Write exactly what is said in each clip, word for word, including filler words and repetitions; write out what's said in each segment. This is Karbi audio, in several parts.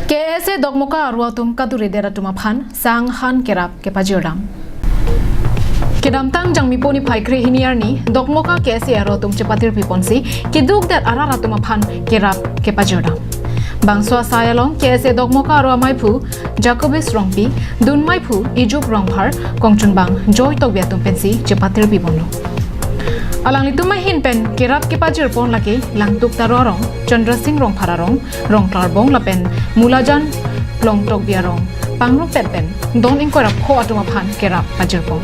K S A Dokmoka arlo atum kaduridet atum aphan sang han kerap kepajirdam. Kedamtang Jangmipo niphai krehini arni Dokmoka K S A arlo atum chepatirpi ponsi keduk det arat atum aphan kerap kepajirdam. Bangso asai along K S A Dokmoka arlo amaiphu Jacobis Rongpi, dunmaiphu Ijup Rongphar, kongchunbang Joy Tokbi atum pensi chepatirpi ponlo. Alanglitum ahin pen kerap kepajir pon lake Langtuk Taro arong, Chandra Sing Rongphar arong, Rongklarbong lapen Mulajan Longtokbi arong, pangrumpet pen don ingkoi ra pho atum aphan kerap pajir pon.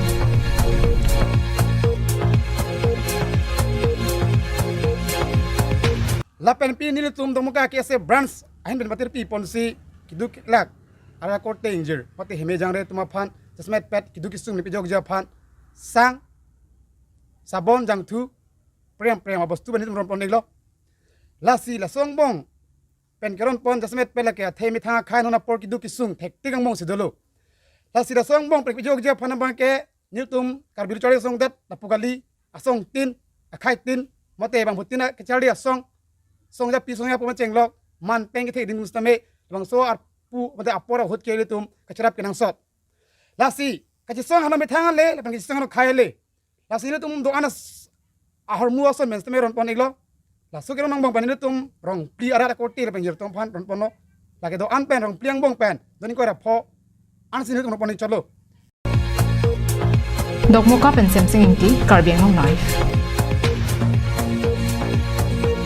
Lapen pini nelitum Dokmoka K S A branch ahin pen patirpi ponsi keduk lak arat korte ingjir mate heme jangre atum aphan jasemet pet keduk kesung nipijokji aphan sang, sabon, jangthu, prem prem abostu pen nelitum ron pon-iklo. Lasi laso angbong pen keron pon jasemet pet lake athe methang akhai non apor keduk kesung thektik angbong si dolo. Lasi laso angbong pen pijokji aphan abangke nelitum Karbi Lo Charli Asong det lapu kali, asong tin, akhai tin, mate bangphutin kacharli asong, song japi song japo machenglok, man pen kethek ding sitame, bangso arpu mate apor ahut ke ilitum kacherap kenangsot. Lasi kachesong hano methang ale, lapen kachesong hano akhai ale. Lasi nelitum do-an as-, ahormu ason pen sitame ron pon-iklo. Laso keron angbong pen nelitum Rongphli arat akorte lapen jirtong aphan ron ponlo. Lake do-an pen Rongphli angbong pen don ingkoi ra pho ansi nelitum ron pon-ik chotlo. Dokmoka pen Semsing Ingti, Karbi Anglong Live.